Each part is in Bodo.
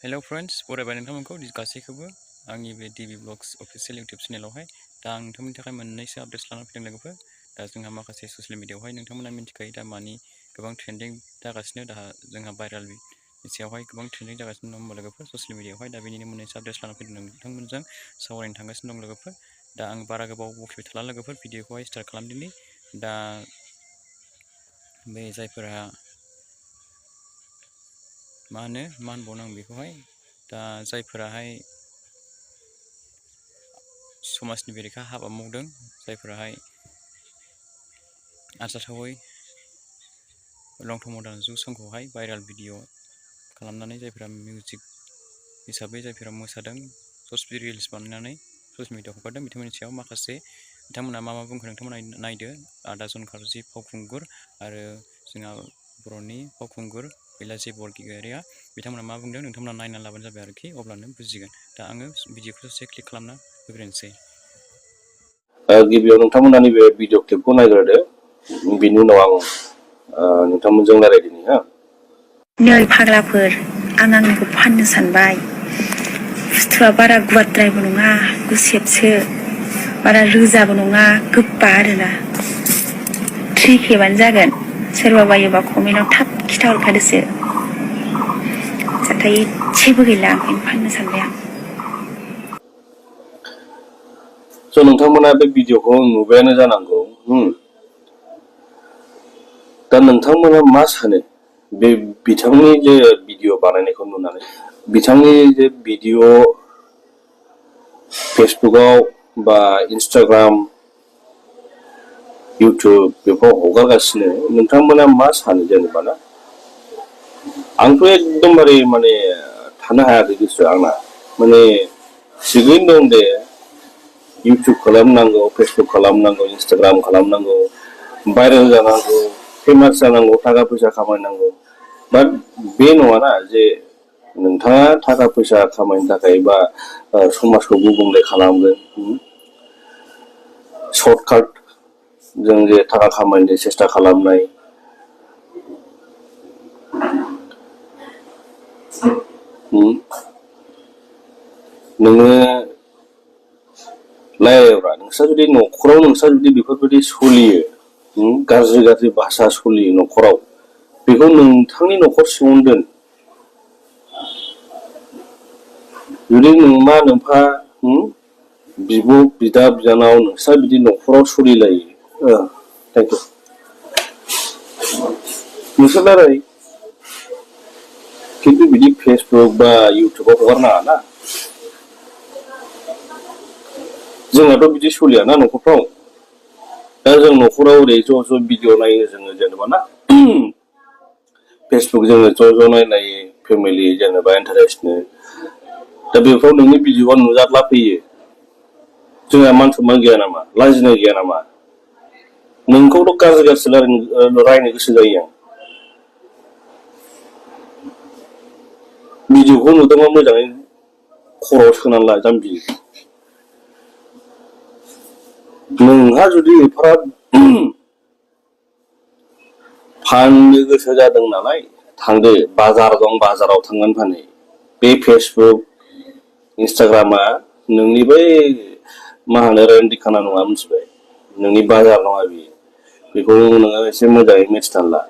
हेलो फ्रेंड्स बरायबाय नोंथांमोनखौ गासैखौबो आंनि बे DB Vlogs अफिशियल इउट्यूब चेनेलावहाय दा आं नोंथांमोननि थाखाय मोननैसो आपडेट्स लाना फैदों लोगोफोर दा जोंहा माखासे ससियेल मिडियायावहाय नोंथांमोना मिन्थिखायो दा मानि गोबां ट्रेन्डिं जागासिनो दा जोंहा भाइरालनि सायावहाय गोबां ट्रेन्डिं जागासिनो दं लोगोफोर ससियेल मिडियायावहाय दा बेनिनो मोननैसो आपडेट्स लाना फैदों नोंथांमोनजों सावरायनो थांगासिनो दं लोगोफोर दा आं बारा गोबाव बखिबाय थाला लोगोफोर भिडिअखौहाय स्टार्ट खालामदिनि दा बे जायफोरा मा होनबावनो आं बेखौहाय दा जायफोराहाय समाजनि बेरेखा हाबा मावदों जायफोराहाय आरजाथावै लंथं मदार्न संखौहाय भाइराल भिडिअ खालामनानै जायफोरा मिउजिक हिसाबै जायफोरा मोसादों सर्ट रिल्स बानायनानै ससियेल मिडियायाव हगारदों बिथांमोननि सायाव माखासे बिथांमोना मा बुंखो नोंथांमोना नायदो आदा जनखारजि फावखुंगुर आरो जोंहा बर'नि फावखुंगुर बेलासि बरगयारिया बिथांमोना मा बुंदों नोंथांमोना नायना लाबानो जाबाय आरोखि अब्लानो बुजिगोन दा आङो भिडिअखौ ससे क्लिक खालामना होग्रोनोसै गिबियाव नोंथांमोना नैबे भिडिअ क्लिपखौ नायग्रोदो बिनि उनाव आं नोंथांमोनजों रायलायदिनि हा नै फाग्लाफोर आं आंनिखौ फाननो सानबाय बुस्थुआ बारा गुवारद्रायबो नङा गुसेबसो बारा रोजाबो नङा गोबा आरोना 3K बानो जागोन सोरबा बायोबा कमेन्टआव थाब खिथाहरखादोसो जाथाय एसेबो गैला ओंखायनो फाननो सानबाय आं स' नोंथांमोना बे भिडिअखौ नुबायानो जानांगौ दा नोंथांमोना मा सानो बे बिथांनि जे भिडिअ बानायनायखौ नुनानै बिथांनि जे भिडिअ फेसबुकआव बा इन्स्टाग्राम इउट्युब बेफोराव हगारगासिनो नोंथांमोना मा सानो जेनेबा ना आंथ' एकदमबारे माने थानो हायाखै गोसोआ आंना माने थिगैनो दं दे इउट्युब खालामनांगौ फेसबुक खालामनांगौ इन्स्टाग्राम खालामनांगौ भाइरेल जानांगौ फेमास जानांगौ थाखा फैसा खामायनांगौ बाट बे नङाना जे नोंथाङा थाखा फैसा खामायनो थाखाय बा समाजखौ गुबुंले खालामगोन सर्टकाट जों जे थाखा खामायनो सेस्था खालामनाय नोङो लायब्रा नोंस्रा जुदि न'खराव नोंस्रा जुदि बेफोरबायदि सोलियो गाज्रि गाज्रि भाषा सोलियो न'खराव बेखौ नोंथांनि न'खर सिङावनो दोन जुदि नोंमा नोंफा बिब' बिदा बिनानाव नोंस्रा बिदि न'खराव सोलिलायो थेंक इउ नोंसोर रायलाय खिन्थु बिदि फेसबुक बा इउटुबाव हगारनाङा ना जोंनाथ' बिदि सोलियाना न'खरफ्राव दा जों न'खराव ओरै ज' ज' भिडिअ नायो जोङो जेनेबा ना फेसबुक जोङो ज' नायो फेमिलि जेनेबा इन्टारेस्टनो दा बेफोराव नोंनि भिडिअआ नुजाद्ला फैयो जोंहा मान सनमान गैया नामा लाजिनाय गैया नामा नोंखौथ' गाज्रि रायनो गोसो जायो आं भिडिअखौ नुदोंबा मोजाङै खर'आव सोनानै ला जाम्बि नोंहा जुदि एफाराब फाननो गोसो जादों नालाय थांदो बाजार दं बाजाराव थांनानै फानो बे फेसबुक इन्स्टाग्रामा नोंनि बै मा होनो रेन्डिखाना नङा मिथिबाय नोंनि बाजार नङा बियो बेखौ नोङो एसे मोजाङै मिथिनानै ला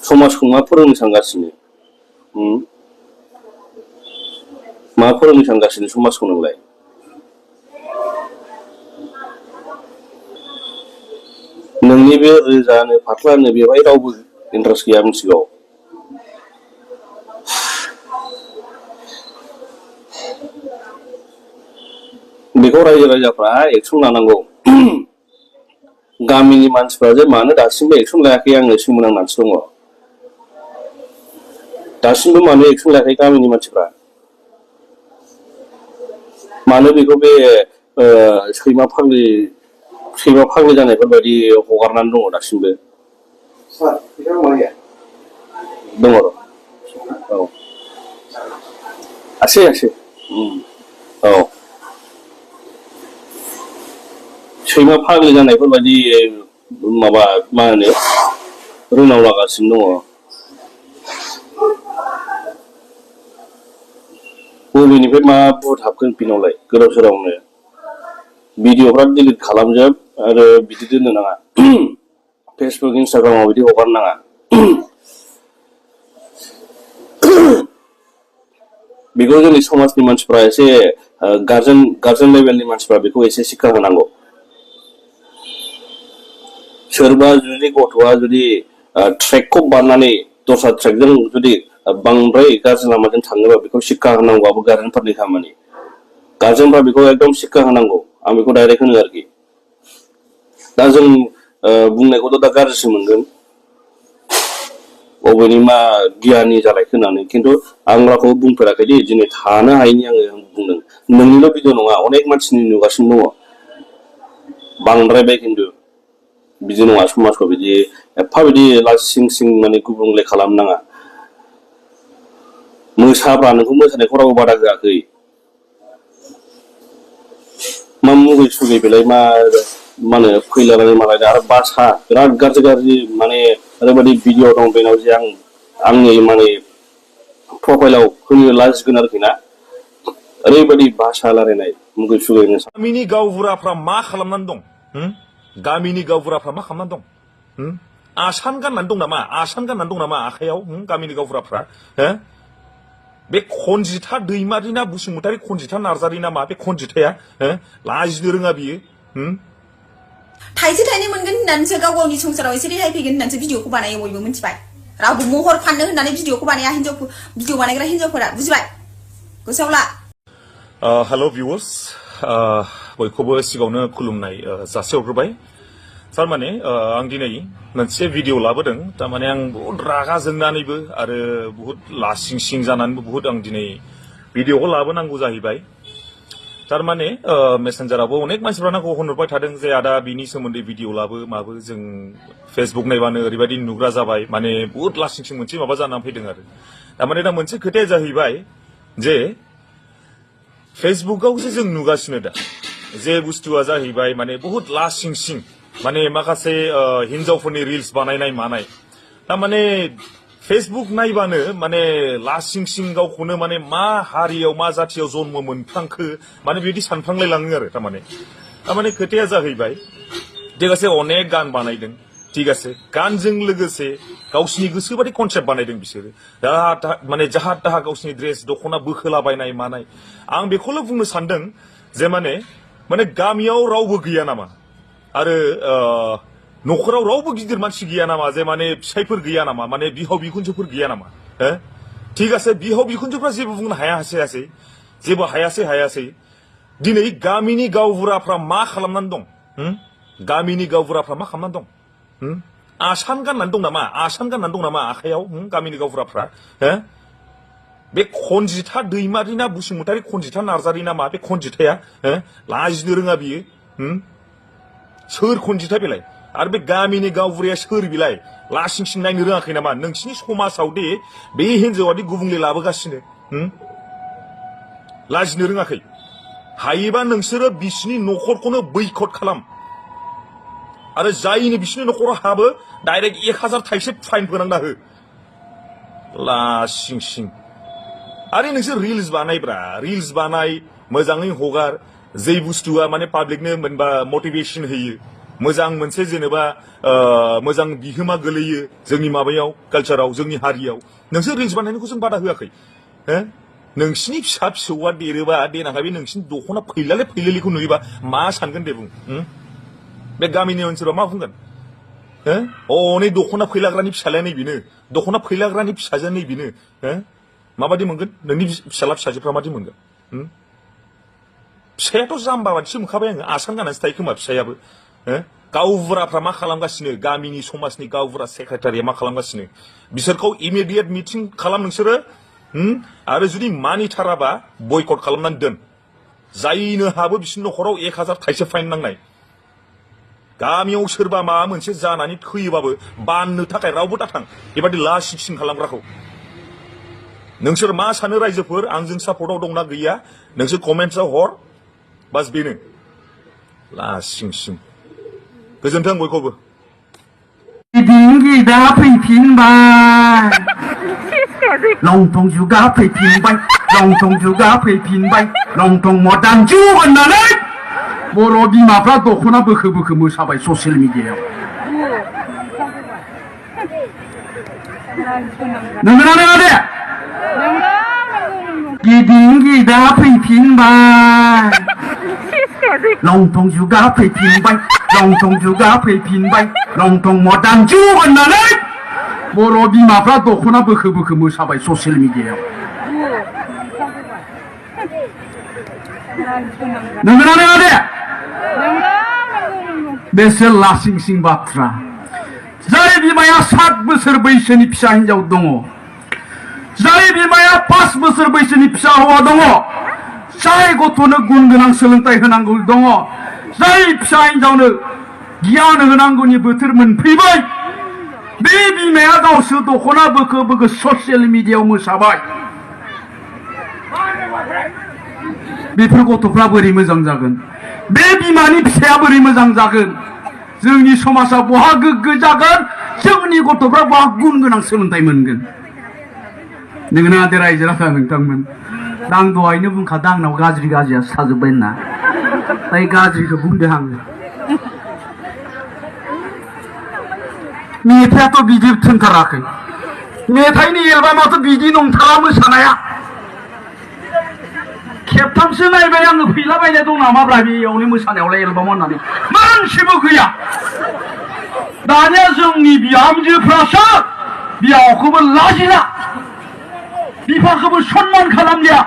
समाजखौ मा फोरोंनो सानगासिनो मा फोरोंनो सानगासिनो समाजखौ नोंलाय नोंनि बे रोजानो फाथ्लानो बेवहाय रावबो इन्टारेस्ट गैया मिथिगौ बेखौ रायजो राजाफ्रा एक्सन लानांगौ गामिनि मानसिफ्रा जे मानो दासिमबो एक्सन लायाखै आङो सोमोनांनानैसो दङ दासिमबो मानो एक्सन लायाखै गामिनि मानसिफ्रा मानो बेखौ बे सैमा फाग्लि जानायफोरबायदि हगारनानै दङ दासिमबो दङ र' औ आसे औ सैमा फाग्लि जानायफोरबायदि माबा मा होनो रोनाव लागासिनो दङ बबेनिफ्राय मा भुत हाबगोन बिनावलाय गोदाव सोरावनो भिडिअफ्रा डिलिट खालामजोब आरो बिदि दोननो नाङा फेसबुक इन्सटाग्रामाव बिदि हगारनो नाङा बेखौ जोंनि समाजनि मानसिफ्रा एसे गार्जेन लेभेलनि मानसिफ्रा बेखौ एसे सिक्षा होनांगौ सोरबा जुदि गथ'आ जुदि ट्रेकखौ बारनानै दस्रा ट्रेकजों जुदि बांद्राय गाज्रि लामाजों थाङोबा बेखौ सिक्षा होनांगौआबो गार्जेनफोरनि खामानि गार्जेनफ्रा बेखौ एकदम सिक्षा होनांगौ आं बेखौ डाइरेक्ट होनो आरोखि दा जों बुंनायखौथ' दा गाज्रिसो मोनगोन बबेनि मा गियानि जालायखो होननानै खिन्थु आं रावखौबो बुंफेराखै दि दिनै थानो हायैनि आङो बुंदों नोंनिल' भिडिअ नङा अनेक मानसिनि नुगासिनो दङ बांद्रायबाय खिन्थु बिदि नङा समाजखौ बिदि एफा बिदि सिं सिं माने गुबुंले खालामनाङा मोसाब्रा नोंखौ मोसानायखौ रावबो बादा होआखै मा मुगै सुगै बेलाय मा होनो फैलायनानै मालायनो आरो बासा बिराद गाज्रि माने ओरैबायदि भिडिअ दं बेनाव जे आंनि माने प्रफाइलाव होनो लाजिगोन आरोखि ना ओरैबायदि भाषा रायलायनाय मुगै सुगै गामिनि गावबुराफ्रा मा खालामनानै दं गामिनि गावबुराफ्रा मा खालामनानै दं आसान गाननानै दं नामा आखायाव गामिनि गावबुराफ्रा बे खनजिथा दैमारि ना बसुमतारी खनजिथा नार्जारी ना मा बे खनजिथाया लाजिनो रोङा बियो थाइसे थाइनै मोनगोन होननानैसो गाव गावनि संसाराव एसे रेहाय फैगोन होननानैसो भिडिअखौ बानायो बयबो मिथिबाय रावबो महर फाननो होननानै भिडिअखौ बानाया भिडिअ बानायग्रा हिनजावफोरा बुजिबाय गोसोआव ला हेल' भिउअर्स बयखौबो सिगाङावनो खुलुमनाय जासिहरग्रोबाय थारमाने आं दिनै मोनसे भिडिअ लाबोदों थारमाने आं बहुत रागा जोंनानैबो आरो बहुत लासिं सिं जानानैबो बहुत आं दिनै भिडिअखौ लाबोनांगौ जाहैबाय थारमाने मेसेन्जारावबो अनेक मानसिफ्रा नांगौ होनहरबाय थादों जे आदा बिनि सोमोन्दै भिडिअ लाबो माबो जों फेसबुक नायबानो ओरैबायदि नुग्रा जाबाय माने बहुत लासिं सिं मोनसे माबा जानानै फैदों आरो थारमाने दा मोनसे खोथाया जाहैबाय जे फेसबुकावसो जों नुगासिनो दा जे बुस्थुआ जाहैबाय माने बहुत लासिं सिं माने माखासे हिनजावफोरनि रिल्स बानायनाय मानाय थारमाने फेसबुक नायबानो माने लासिं सिं गावखौनो माने मा हारियाव मा जाथियाव जन्म मोनफ्लांखो माने बिदि सानफ्लांलायलाङो आरो थारमाने खोथाया जाहैबाय ठीक आसे अनेक गान बानायदों ठीक आसे गानजों लोगोसे गावसिनि गोसोबादि कनसेप्ट बानायदों बिसोरो माने जाहा ताहा गावसिनि ड्रेस दख'ना बोखोलाबायनाय मानाय आं बेखौल' बुंनो सानदों जे माने गामियाव रावबो गैया नामा आरो न'खराव रावबो गिदिर मानसि गैया नामा जे माने फिसायफोर गैया नामा माने बिहाव बिखुनजोफोर गैया नामा ठीक आसे बिहाव बिखुनजोफ्रा जेबो बुंनो हायासै जेबो हायासै दिनै गामिनि गावबुराफ्रा मा खालामनानै दं गामिनि गावबुराफ्रा मा खालामनानै दं आसान गाननानै दं नामा आखायाव गामिनि गावबुराफ्रा बे खनजिथा दैमारि ना बसुमतारी खनजिथा नार्जारी ना मा बे खनजिथाया लाजिनो रोङा बियो सोर खनजिथा बेलाय आरो बे गामिनि गावबुराया सोर बिलाय लासिं सिं नायनो रोङाखै नामा नोंसिनि समाजाव दे बे हिनजावादि गुबुंले लाबोगासिनो लाजिनो रोङाखै हायोबा नोंसोरो बिसिनि न'खरखौनो बैकट खालाम आरो जायनो बिसिनि न'खराव हाबो डाइरेक्ट 1000 थाइसे फाइन फोनांना हो लासिं सिं आरो नोंसोर रिल्स बानाय मोजाङै हगार जै बुस्थुआ माने पाब्लिकनो मोनबा मटिभेशन होयो मोजां मोनसे जेनेबा मोजां बिहोमा गोलैयो जोंनि माबायाव कालचाराव जोंनि हारियाव नोंसोर रिल्स बानायनायखौ जों बादा होआखै नोंसिनि फिसा फिसौआ देरोबा देनांहाय बे नोंसिनि दख'ना फैलालिखौ नुयोबा मा सानगोन दे बुं बे गामिनि ओनसोलाव मा बुंगोन नै दख'ना फैलाग्रानि फिसालाया नै बेनो दख'ना फैलाग्रानि फिसाजोआ नै बेनो माबादि मोनगोन नोंनि फिसाला फिसाजोफ्रा मादि मोनगोन फिसायाथ' जाम्बा बादिसो मोनखाबाय आङो आसान गाननानैसो थायो खोमा फिसायाबो गावबुराफ्रा मा खालामगासिनो गामिनि समाजनि गावबुरा सेक्रेटारिया मा खालामगासिनो बिसोरखौ इमिडियेट मिटिं खालाम नोंसोरो आरो जुदि मानिथाराबा बयकट खालामनानै दोन जायनो हाबो बिसोरनि न'खराव 1000 थाइसे फाइन नांनाय गामियाव सोरबा माबा मोनसे जानानै थैयोबाबो बाननो थाखाय रावबो दाथां बेबादि लासिं सिं खालामग्राखौ नोंसोर मा सानो रायजोफोर आंजों सापर्टआव दंना गैया नोंसोर कमेन्ट्सआव हर बास बेनो लासिं सिं गोजोन्थों बयखौबो दा फैफिनबाय लंथं जुगा फैफिनबाय लंथं जुगा फैफिनबाय लंथं मदान जुग होननानै बर' बिमाफ्रा दख'ना बोखो बोखो मोसाबाय ससियेल मिडियायाव नंगौना नङा दे गिदिं गिदा फैफिनबाय लंथं जुगा फैफिनबाय लंथं जुगा फैफिनबाय लंथं मदान जुग होननानै बर' बिमाफ्रा दख'ना बोखो बोखो मोसाबाय ससियेल मिडियायाव नंगौना नङा दे बेसे लासिंसिं बाथ्रा जाय बिमाया 7 बोसोर बैसोनि फिसा हिनजाव दङ जाय बिमाया 5 बोसोर बैसोनि फिसा हौवा दङ जाय गथ'नो गुन गोनां सोलोंथाइ होनांगौ दङ जाय फिसा हिनजावनो गियान होनांगौनि बोथोर मोनफैबाय बे बिमाया गावसो दख'ना बोखो बोखो ससियेल मिडियायाव मोसाबाय बेफोर गथ'फ्रा बोरै मोजां जागोन बे बिमानि फिसाया बोरै मोजां जागोन जोंनि समाजा बहा गोग्गो जागोन जोंनि गथ'फ्रा बहा गुन गोनां सोलोंथाइ मोनगोन नोंगोना दे रायजो राजा नोंथांमोन दा आं दहायनो बुंखादों आंनाव गाज्रिया साजोब्बाय होनना ओइ गाज्रिखौ बुंदों आङो मेथाइआथ' बिदि थोनथाराखै मेथाइनि एलबामाथ' बिदि नंथारा मोसानाया खेबथामसो नायबाय आङो फैलाबायनाय दं नामाब्रा बेयावनो मोसानायावलाय एलबाम होननानै मानसिबो गैया दानिया जोंनि बिहामजोफ्रासो बिहावखौबो लाजिला बिफाखौबो सनमान खालामलिया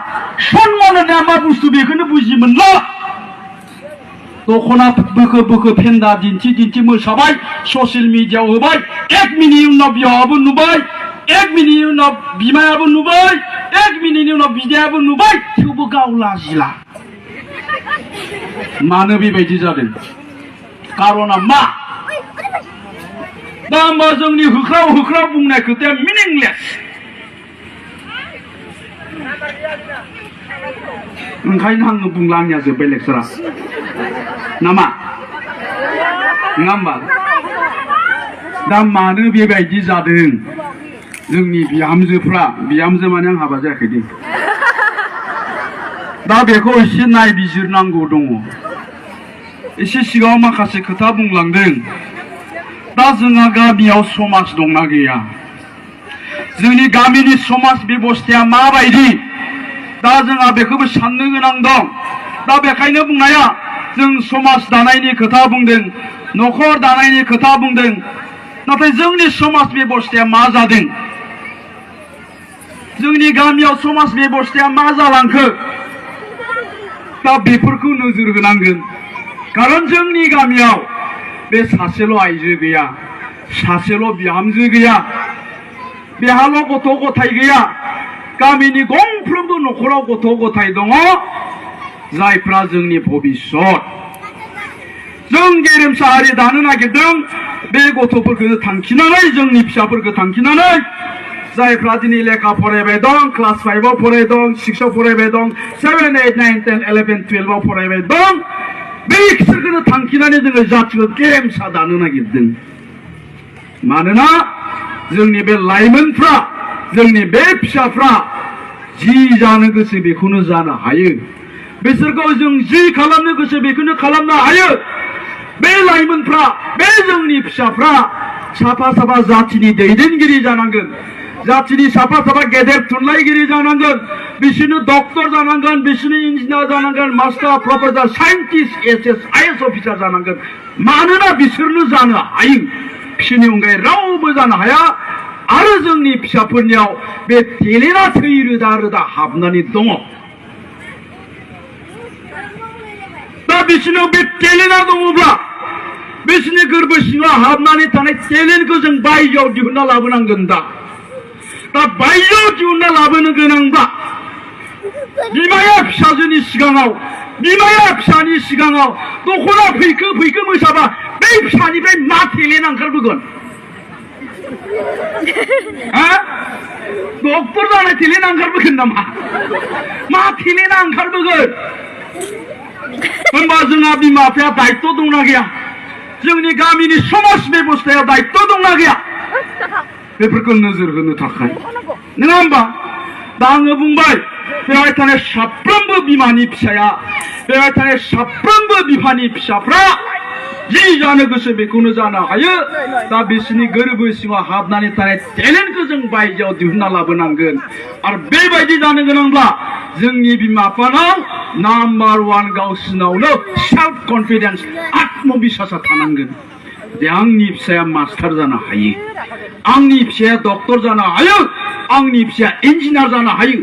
सनमान होननाया मा बुस्थु बेखौनो बुजि मोनला दख'ना बोखो बोखो फेन्दा दिन्थि मोसाबाय ससियेल मिडियायाव होबाय 1 मिनिटनि उनाव बिहावाबो नुबाय 1 मिनिटनि उनाव बिमायाबो नुबाय 1 मिनिटनि उनाव बिदायाबो नुबाय थेवबो गाव लाजिला मानो बेबायदि जादों कारना मा दा होमबा जोंनि होख्राव बुंनाय खोथाया मिनिंलेस ओंखायनो आङो बुंला आंनिया जोब्बाय लेक्सारा नामा नङा होमबा दा मानो बेबायदि जादों जोंनि बिहामजो माने आं हाबा जायाखै दे दा बेखौ एसे नायबिजिरनांगौ दङ एसे सिगाङाव माखासे खोथा बुंलांदों दा जोंहा गामियाव समाज दंना गैया जोंनि गामिनि समाज बेबस्थाया माबायदि दा जोंहा बेखौबो साननो गोनां दं दा बेखायनो बुंनाया जों समाज दानायनि खोथा बुंदों न'खर दानायनि खोथा बुंदों नाथाय जोंनि समाज बेबस्थाया मा जादों जोंनि गामियाव समाज बेबस्थाया मा जालांखो दा बेफोरखौ नोजोर होनांगोन कारन जोंनि गामियाव बे सासेल' आइजो गैया सासेल' बिहामजो गैया बेहाल' गथ' गथाय गैया गामिनि गंफ्रोमबो न'खराव गथ' गथाय दङ जायफ्रा जोंनि भबिष्यत जों गेरेमसा हारि दानो नागिरदों बे गथ'फोरखौ थांखिनानै जोंनि फिसाफोरखौ थांखिनानै जायफ्रा दिनै लेखा फरायबाय दं क्लास 5आव फरायदों 6आव फरायबाय दं 7 8 9 10 11 12आव फरायबाय दं बिसोरखौ थांखिनानै जोङो जातिखौ गेरेमसा दानो नागिरदों मानोना जोंनि बे लाइमोनफ्रा जोंनि बे फिसाफ्रा जि जानो गोसो बेखौनो जानो हायो बिसोरखौ जों जि खालामनो गोसो बेखौनो खालामनो हायो बे लाइमोनफ्रा बे जोंनि फिसाफ्रा साफा साफा जातिनि दैदेनगिरि जानांगोन जातिनि साफा साफा गेदेर थुनलाइगिरि जानांगोन बिसोरनो डक्टर जानांगोन बिसोरनो इन्जिनियार जानांगोन master professor scientist SS IAS officer जानांगोन मानोना बिसोरनो जानो हायो बिसोरनि अनगायै रावबो जानो हाया आरो जोंनि फिसाफोरनियाव बे टेलेन्टआ थै रोदा रोदा हाबनानै दङ दा बिसोरनाव बे टेलेन्टआ दङब्ला बिसोरनि गोरबो सिङाव हाबनानै थानाय टेलेन्टखौ जों बायजोआव दिहुनना लाबोनांगोन दा बायजोआव दिहुनना लाबोनो गोनांब्ला बिमाया फिसाजोनि सिगाङाव बिमाया फिसानि सिगाङाव दख'ना फैखो मोसाबा बे फिसानिफ्राय मा टेलेन्ट ओंखारबोगोन डक्टर जानाय टेलेन्ट ओंखारबोगोन नामा मा टेलेन्टआ ओंखारबोगोन होनबा जोंहा बिमा बिफाया दायित्व दंना गैया जोंनि गामिनि समाज बेबस्थायाव दायित्व दंना गैया बेफोरखौ नोजोर होनो थाखाय नङा होमबा दा आङो बुंबाय बेवहाय थानाय साफ्रोमबो बिमानि फिसाया बेवहाय थानाय साफ्रोमबो बिफानि फिसाफ्रा जि जानो गोसो बेखौनो जानो हायो दा बिसोरनि गोरबो सिङाव हाबनानै थानाय टेलेन्टखौ जों बायजोआव दिहुनना लाबोनांगोन आरो बेबायदि जानो गोनांब्ला जोंनि बिमा बिफानाव नाम्बार 1 गावसिनावनो सेल्फ कन्फिडेन्स आत्मबिश्वासा थानांगोन जे आंनि फिसाया मास्टार जानो हायो आंनि फिसाया डक्टर जानो हायो आंनि फिसाया इन्जिनियार जानो हायो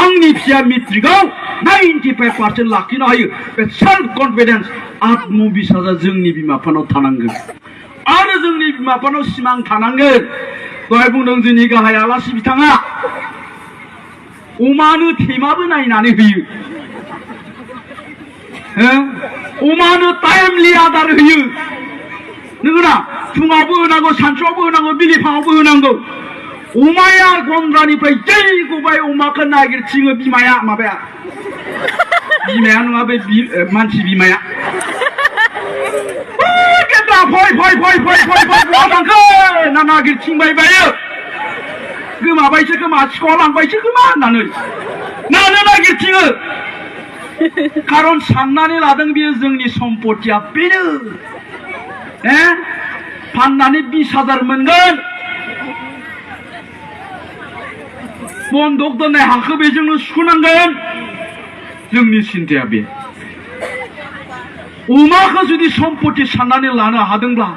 आंनि फिसाया मेट्रिकआव 95% लाखिनो हायो बे सेल्फ कन्फिडेन्स आत्मबिश्वासा जोंनि बिमा बिफानाव थानांगोन आरो जोंनि बिमा बिफानाव सिमां थानांगोन दहाय बुंदों जोंनि गाहाय आलासि बिथाङा अमानो थेमाबो नायनानै होयो अमानो टाइमलि आदार होयो नंगौना फुङावबो होनांगौ सानसुआवबो होनांगौ बिलिफाङावबो होनांगौ अमाया गन्द्रानिफ्राय जै गबाय अमाखौ नागिरथिङो बिमाया माबाया बिमाया नङा बे मानसि बिमाया फै फै फै फै फै फै बहा थांखो ना नागिरथिंबाय बायो गोमाबायसो खोमा सिखाव लांबायसो खोमा होननानै नानो नागिरथिङो खारन साननानै लादों बेयो जोंनि सम्पतिया बेनो फाननानै 20,000 मोनगोन बन्दक दोननाय हाखौ बेजोंनो सुख'नांगोन जोंनि सिन्थाया बे अमाखौ जुदि सम्पति साननानै लानो हादोंब्ला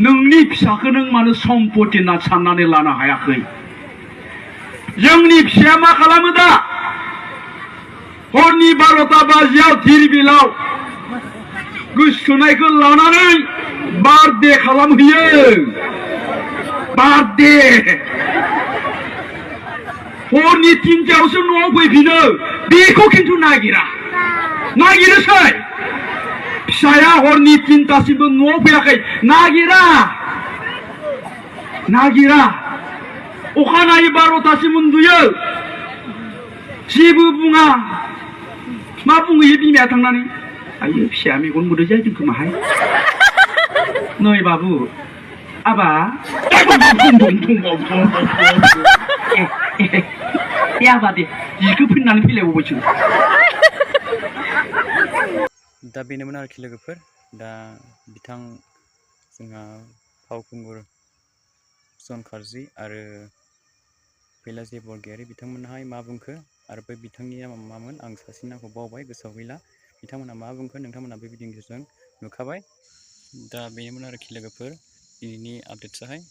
नोंनि फिसाखौ नों मानो सम्पति होनना साननानै लानो हायाखै जोंनि फिसाया मा खालामो दा हरनि 12टा बाजियाव धिरबिलाव गोसोथोनायखौ लानानै बार्थडे खालामहैयो बार्थडे हरनि 3टायावसो न'आव फैफिनो बेखौ खिन्थु नागिरोसै फिसाया हरनि 3टासिमबो न'आव फैयाखै नागिरा अखानायै 12टासिम उन्दुयो जेबो बुङा मा बुंहैयो बिमाया थांनानै आयो फिसाया मेगन मोदै जाहैदों खोमाहाय नै बाबु आबा आबा दे जिखौ फिननानै फैलायबावबायसो दा बेनोमोन आरोखि लोगोफोर दा बिथां जोंहा फावखुंगुर जन कार्जि आरो फैलाजि बरगयारि बिथांमोनहाय मा बुंखो आरो बै बिथांनिया मामोन आं सासेनि नामखौ बावबाय गोसोआव गैला बिथांमोना मा बुंखो नोंथांमोना बे भिडिअनि गेजेरजों नुखाबाय दा बेनोमोन आरोखि लोगोफोर दिनैनि आपडेट्सआहाय